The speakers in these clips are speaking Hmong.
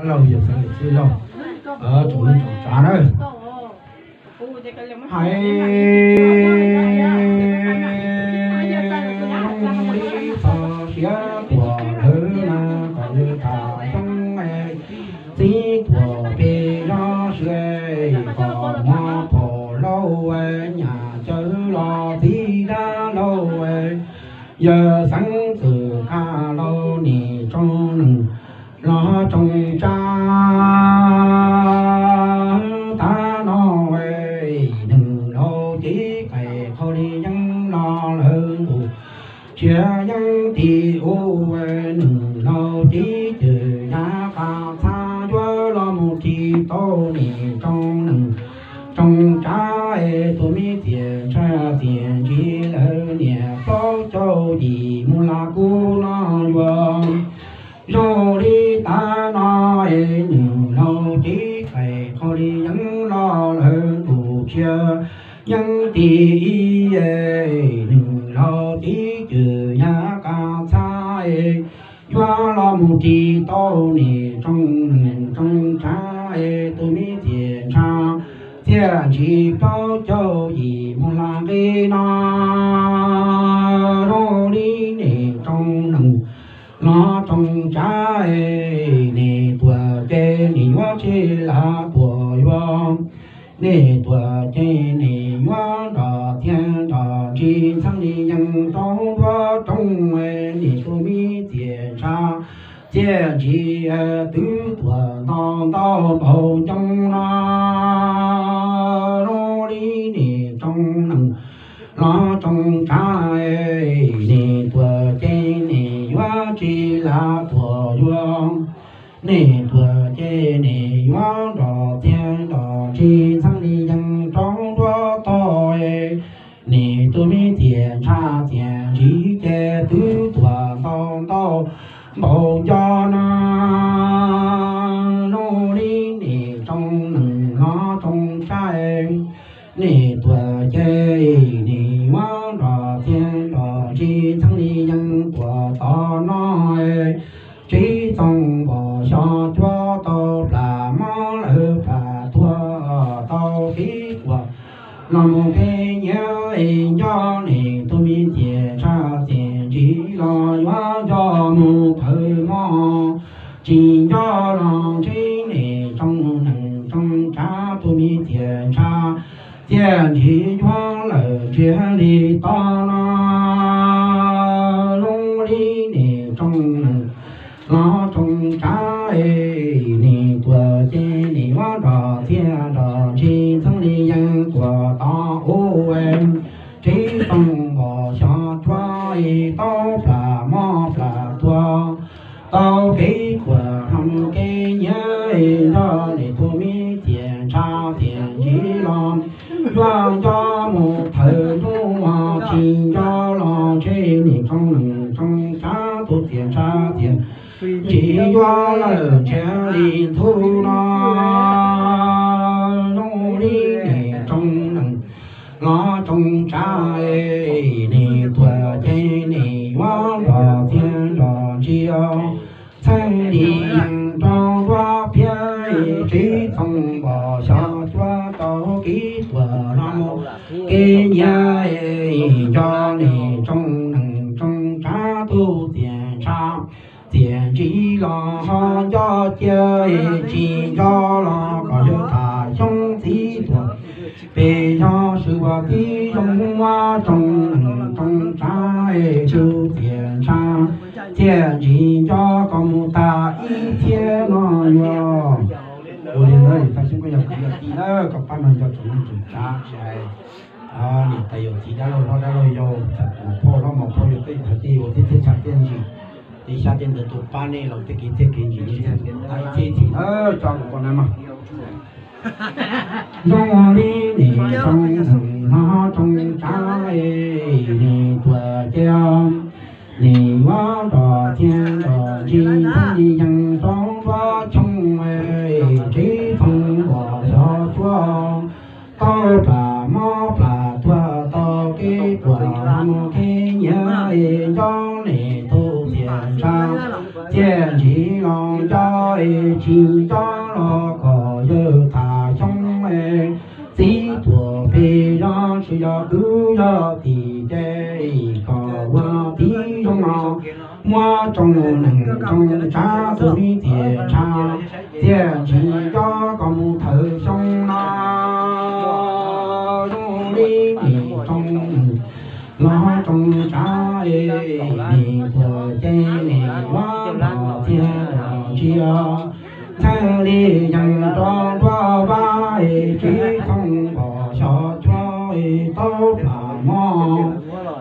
Laug yawg xeev txwj laug, tsoom neej tsoom tsav nawb, hais zoo li txog siav tuam lawv na, kom lawv tham xyoob txib tuam pes zog sw, kom muab pog laug nyam cawv los txib dab laug. Yawg xeev txwm qha laug nim tsoom neej los tsoom tsav, tav no nws laug cev qais qhov li yeeb los lawv ntus tshiab yeeb tim u, nws laug cev cwm yav qab txhab yuav los mus ris tau nim tsoom neej tsoom tsav es tus me txiaj ntsha txiaj ntsig lawv niam plaub caug yim mus lawm kuv no yuav zoo li tav no es nws laug cev qais qhov li yeeb los lawv ntus tshiab yeeb tim ib, nws laug cev cwm yav qab txhab yuav los mus ris tau nim tsoom neej tsoom tsav es tus me txiaj ntsha txiaj ntsig plaub caug yim mus lawm nqe no zoo li nim tsoom neej los tsoom tsav es nim tuam ces nim yuav tsis lam tuam yuav, nim tuam ces nim yuav nrog txiaj nrog ntsig ntxhee li yeeb rau nruab roob, nim tus me txiaj ntsha txiaj ntsig twb tuam nto ntau npaum ncoo no zoo li nim tsoom neej los tsoom tsav, nim tuam ces nim yuav tsis lam tuam yuav, nim tuam ces nim yuav nrog txiaj nrog ntsig ntxhee li yeeb rau nruab tog, nim tus me txiaj ntsha txiaj ntsig ces twb tuam ntau ntau npaum nco no zoo li nim tsoom neej los tsoom tsav, nim tuam ces nim yuav nrog txiaj nrog ntsig ntxhee li yeeb tuam tom no, tsib txoos npos xyov cuab tau plam mob lawv plam tuag tau kev quaj los mus kev nyiav es nco nim tus me txiaj ntsha txiaj ntsig los yuav nco mus thawm mog, tsis nco los ntsib nim tsoom neej tsoom tsav tus me txiaj ntsha txiaj ntsig yuav lawm ntsiag li tog no zoo li nim tsoom neej los tsoom tsav, nim tuam ces nim yuav nrog txiaj nrog ntsig ntxhee li yeeb tuam tom u, tsib txoos npos xyov cuab tau plam mob plam tuag tau kev quaj hlo mus kev nyiav, nco nim tus me txiaj ntsha txiaj ntsig los yuav nco mus thawm hnub, tsis nco los ntsib nim tsoom neej tsoom tsav tus txiaj ntsha txiaj ntsig yuav lawm ntsiag li ntxhub no zoo li nim tsoom neej los tsoom tsav, nim tuam ces nim yuav nrog txiaj nrog ntsig ntxhee li yeeb rau nruab phiab, tsib txoos npos xyov cuab tau kev quaj hlo mus kev nyiav, nco nim tsoom neej tsoom tsav tus txiaj ntsha txiaj ntsig los ho nco cia, tsis nco los kom yawg tham xyoob txib tuam pes yog swm ua tib zoo muab tsoom neej tsoom tsav tus txiaj ntsha txiaj ntsig nco kom mus tas ib txhiab no yuav ua li ntawd. Tab sis kuj yog kwv yog tij na, kom pab no nco tsoom neej tsoom tsav tsis hais niam tais yawm txiv dab laug hlob dab laug yau, txawm tus phauj hlob mos phauj yau tej thaum tej ua tib txhiab tshav txhiab ntsim, tej xyab tej ntawv tuaj pab nej los tej kev txhiaj kev ntsim nej txhiaj tus tas ib txhiab ib txhis na, tso kuv pom na mas. Zoo li nim tsoom neej los tsoom tsav, nim tuam ces nim yuav nrog txiaj nrog ntsig ntxhee li yeeb rau nruab tshooj, tsib txoos npos xyov cuab tau plam mob plam tuag tau kev quaj hlo mus kev nyiav, nco nim tus txiaj ntsha txiaj ntsig los nco tsis nco los kom yawg tham xyoo, txiv tuam pem yog tsis yog kwv yog tij ces kom ua tib zoo no. Muab tsoo neeg tsoo tsav tus me txiaj ntsha, txiaj ntsim nco kom mus thawm xyoo no. Zoo li nim tsoo neeg los tsoo tsav, nim tuam ces nim ua nrog txiag nrog ntsia. Txheej li yees rov nruab vaj, tsib thooj npom xyov cuab, tau plam mov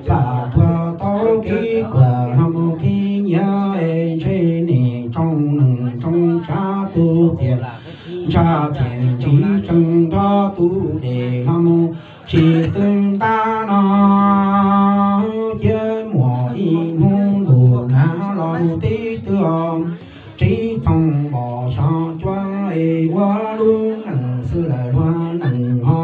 plam tuag tau kev kuam los mus kev nyiav, ntshe nim tsoo neeg tsoo tsav tus txiaj ntsha txiaj ntsim tseem nrog tus dej los mus tsis twg ntab no. Cia muaj ib hnub ntuj nag los mus tib tw, tsib thooj npom xyov cuab, ua lub neej xwb lawm luag neeg ho.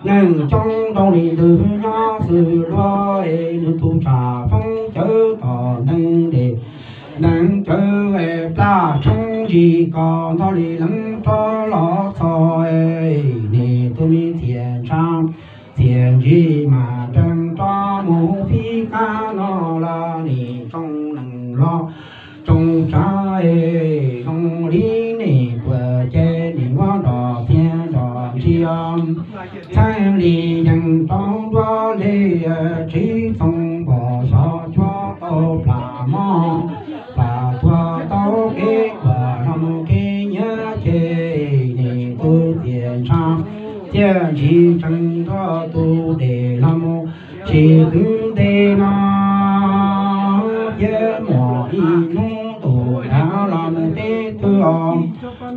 Neeg coob nroo li ntawd nyob xwb luag, nws tus tshav poob cawv tom neeg dej, neeg cawv plaj tshoob ntsis kom nto li leev rov los txog. Nim tus me txiaj ntsha txiaj ntsim mas raws rov mus fij qab no los nim tsoo neeg los tsoo tsav, zoo li nim tuam ces nim ua nrog txiag nrog ntsia. Txheej li yees rov nruab vaj, tsib thooj npom xyov cuab tau plam mov plam tuag tau kev kuam los mus kev nyiav ces nim tus txiaj ntsha txiaj ntsim tseem nrog tus dej los mus tsis twg ntev no. Cia muaj ib hnub ntuj nag los mus tib tw,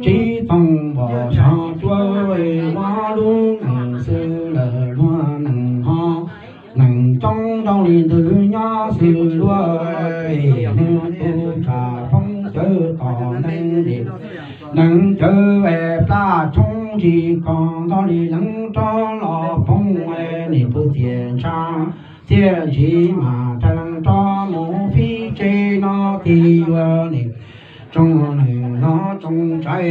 tsib thooj npom xyov cuab, ua lub neej xwb lawm luag neeg ho. Neeg coob nroo li ntawd nyob xwb luag, nws tus tshav poob cawv tom neeg dej, neeg cawv plaj tshoob ntsis kom nto li leev rov los poob. Nim tus txiaj ntsha txiaj ntsim mas raws lees rov mus fij tseg no, tig yuav nim tsoo neeg los tsoo tsav.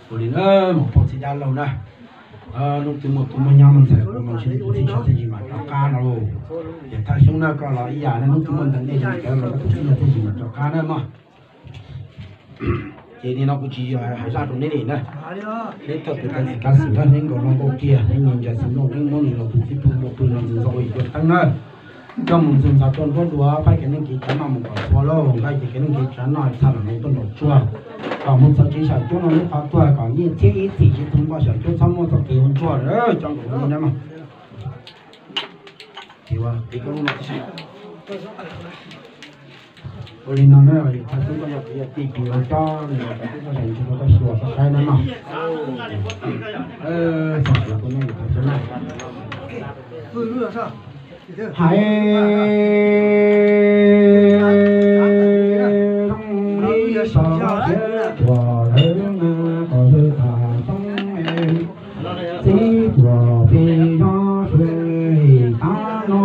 Ua li na, mus pom txiv dab laug na, hnub twg muaj tus muaj nyob muaj ntxhais kuv mas ntshe tus txiaj ntsha txiaj ntsim mas rov qab no lauj. Ces thaj xyoob na koj los ib yam na, hnub twg muaj ntees dej li cawv los koj tus txiaj ntsha txiaj ntsim mas rov qab na mog. Ces nim no kuv tsis yog hais zaj rau neb li na, neb thawj pem thawj xwm tab xwm na, neb nkaus no nkaus kiag, neb nyias ntsa xwm noj neb muab nws los tus txib pw muaj pw no ntxwg ntxov ua yim tua teeb na. Coj mus ntxwg ntxov tuaj nruab dua, faib kev neej kev tsav noj mus kom txhua lauj, nqaij ces kev neej kev tsav noj txhaj los mus tuaj nraum tsuag. Kom mus txog tsev xyom cuab no lub qhov tuag kom nyiaj txhiab ib txhis tsis tu npoj xyom cuab txhob muaj txoj kev ua ntsuag lawm cov nkaum no na mog. Ua li no na, yog thaum xub koj yog kwv yog tij ces ua cob li no, tub koj zais ntsis rau koj xyuas koj saib na mog. Txog siav tua neb yog thaum xub na. Hais zoo li txog siav tuam lawm na, kom lawv tham xyoo txiv tuam pem yog sawv tab no,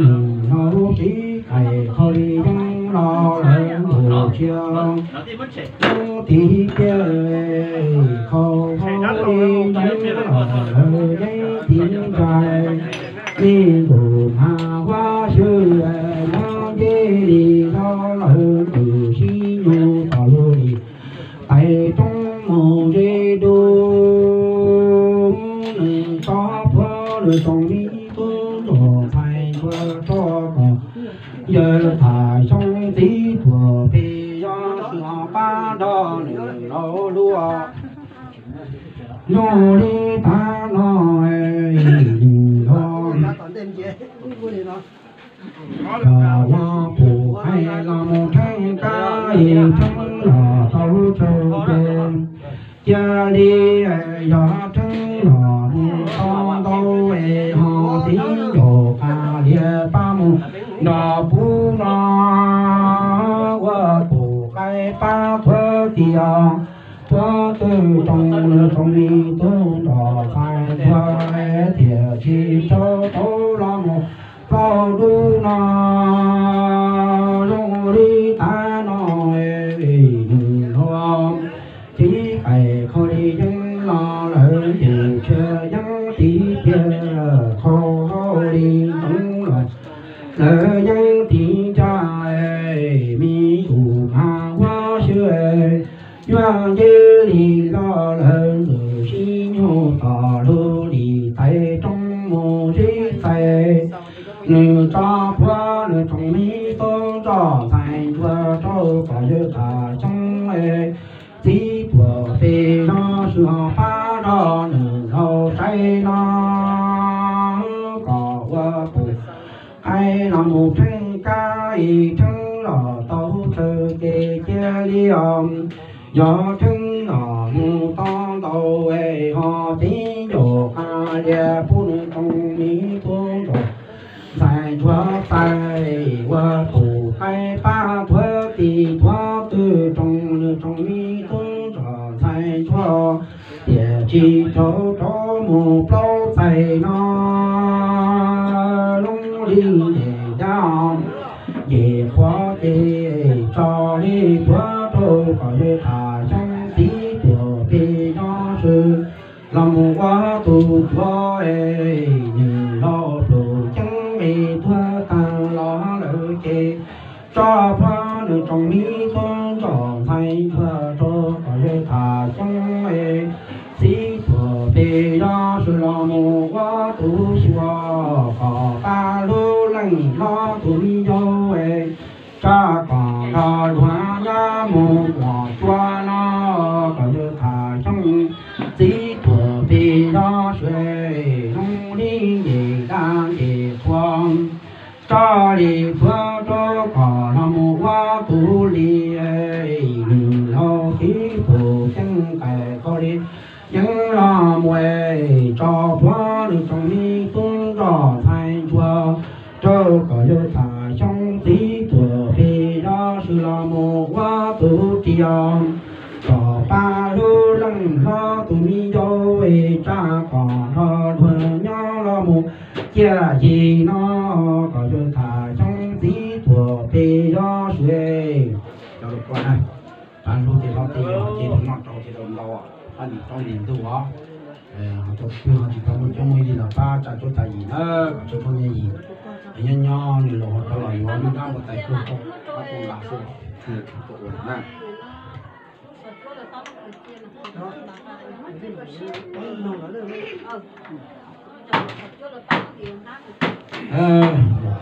nws laus tsis qais qhov li yeeb los lawv nkaus tsiaj, yeeb tiv tiaj, qhov li yeeb los lawv yeeb tiv ntsais, me nkaus mas ua xyw nyob ncej li los lawv nkaus sib nyug tom lub li tais roob mus ze dub. Nws tsob puab nws tsoom me tub nrog ntxhais ntsuag tso kom yawg tham xyoo txiv tuam pem yog sws pab nrog nws laus luaj. Zoo li tag no, nws los kom ua pum qaib los mus theej kab, theej los tau tsawg tes. Cia li yog theej los mus tau ntau es ho txiv ncaus qas lias pab mus nrog pub no, ua pum qaib pab tuav tias tuav twg tsoom nws tsoom me tub nrog ntxhais ntsuag tiam sis rau tau los mus plaub dub no. Zoo li tag no, nws hluas Tib qais kho li yeeb los lawv tus tshia yeeb tiv tiag, kho li yeeb los lawv yeeb tiv ncaj, me tus mas huab xwb. Yuav nce li los lawv ntxim sib nyug tom lub lis tais roob mus sib txais. Nws tso plhuav nws tsoom me tub nrog ntxhais ntsuag rau tom yawg Tham Xyoob txiv tuam pes zog, sawv los pab nrog nws laus saib no kom ua tus qaib los mus theej kab, ib theej los tau tsawg ces cia li os. Yog theej los mus tau ntau es ho tib ncaus qab lias pub nws tsoom me tub nrog ntxhais ntsuag txais, ua tus qaib pab thuav tim thuav twg rau nws tsoom me tub nrog ntxhais ntsuag, tiam sis rau rov mus plaub txais no. Lub lis nyem dab, nyem qhuav ces tso li thuav rau kom yawg Tham Xyoob txiv tuam pes zog sawv los mus ua tus thuav es nws laus plum ceeb es tuag tag los lawm ces tso plhuav nws tsoom me tub nrog ntxhais ntsuag rau kom yawg Tham Xyoob txiv tuam pes zog sawv los mus ua tus xyuas kom pab lub leej hlob tus me yau es tsa kom nrog luag nyob mus muam cua no kom yawg Tham Xyoob txiv tuam pes zog sawv zoo li nyem dab nyem qhuav tso li thuav rau kom los mus ua tus lis, nws laus txiv tuam ceeb qais kho li yeeb los mus tso plhuav nws tsoom me tub nrog ntxhais ntsuag rau kom yawg Tham Xyoob txiv tuam pes zog sawv los mus ua tus riam kom pab lub leej hlob tus me yau es tsa kom nrog luag nyob los mus ciaj yig no kom yawg Tham Xyoob txiv tuam pes zog sawv. Cov lus koj na, pab hlub tej hlob tej yau ces tau noj rau ces tau ntau, pab nim rau nim ntuj os. Ho cov twg ho tsis tau muaj cuab muaj yig los pab tsa cuab tsa yim na, kom tsa cuab tsa yim. Nyob nyob nws laus ho rov los yuav nruab nrab npua tais kawg, pab tau nqa xwb.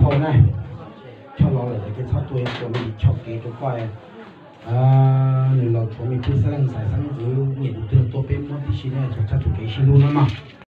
Phauj na, choj los lawm ces txhob tua, tua me ntsis choj kev rau koj. Nws laus tshuav me tub xeeb leej xaiv xeeb ntxwv, nyiam tus twg tuaj peb muab tib si na, txhob tshaj txhua kev sib hlub na mog.